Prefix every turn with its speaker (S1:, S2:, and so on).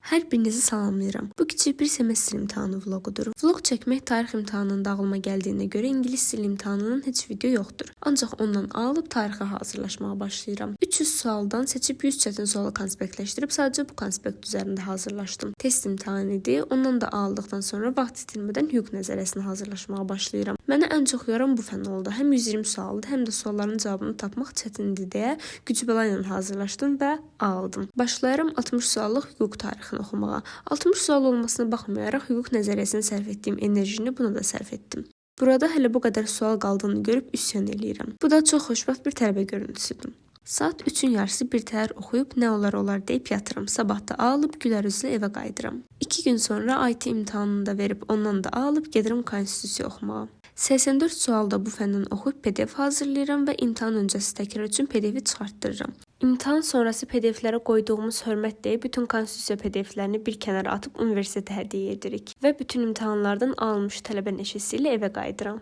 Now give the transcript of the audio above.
S1: Hər birinizi salamlayıram. Bu kiçik bir semestr imtahanı vloqudur. Vloq çəkmək tarix imtahanında ağlıma gəldiyinə görə ingilis dili imtahanından heç video yoxdur. Ancaq ondan alıb tarixə hazırlaşmağa başlayıram. 300 sualdan seçib 100 çətin sualı konspektləşdirib sadəcə bu konspekt üzərində hazırlaşdım. Test imtahanı idi. Ondan da aldıqdan sonra vaxt itirmədən hüquq nəzəriyyəsinə hazırlaşmağa başlayıram. Mənə ən çox yoran bu fənn oldu. Həm 120 sualdı, həm də sualların cavabını tapmaq çətindir deyə güc-bəla ilə hazırlaşdım və aldım. Başlayıram 60 suallıq hüquq tarixini oxumağa. 60 sual olmasına baxmayaraq hüquq nəzəriyyəsinə sərf etdiyim enerjini buna da sərf etdim. Burada hələ bu qədər sual qaldığını görüb üsyan eləyirəm. Bu da çox xoşbəxt bir tələbə görüntüsüdür. Saat 3-ün yarısı bir təhər oxuyub nə olar olar deyib yatıram. Sabah da alıb gülər üzlə evə qayıdıram. 2 gün sonra IT imtahanını da verib ondan da alıb gedirəm konstitusiya oxumağa. 84 sual da bu fəndən oxuyub PDF hazırlayıram və imtahan öncəsi təkrar üçün PDF-i çıxartdırıram. İmtahan sonrası PDF-lərə qoyduğumuz hörmət deyə bütün konstitusiya PDF-lərini bir kənara atıb universitetə hədiyyə edirik və bütün imtahanlardan alınmış tələbə neşəsi ilə evə qayıdıram.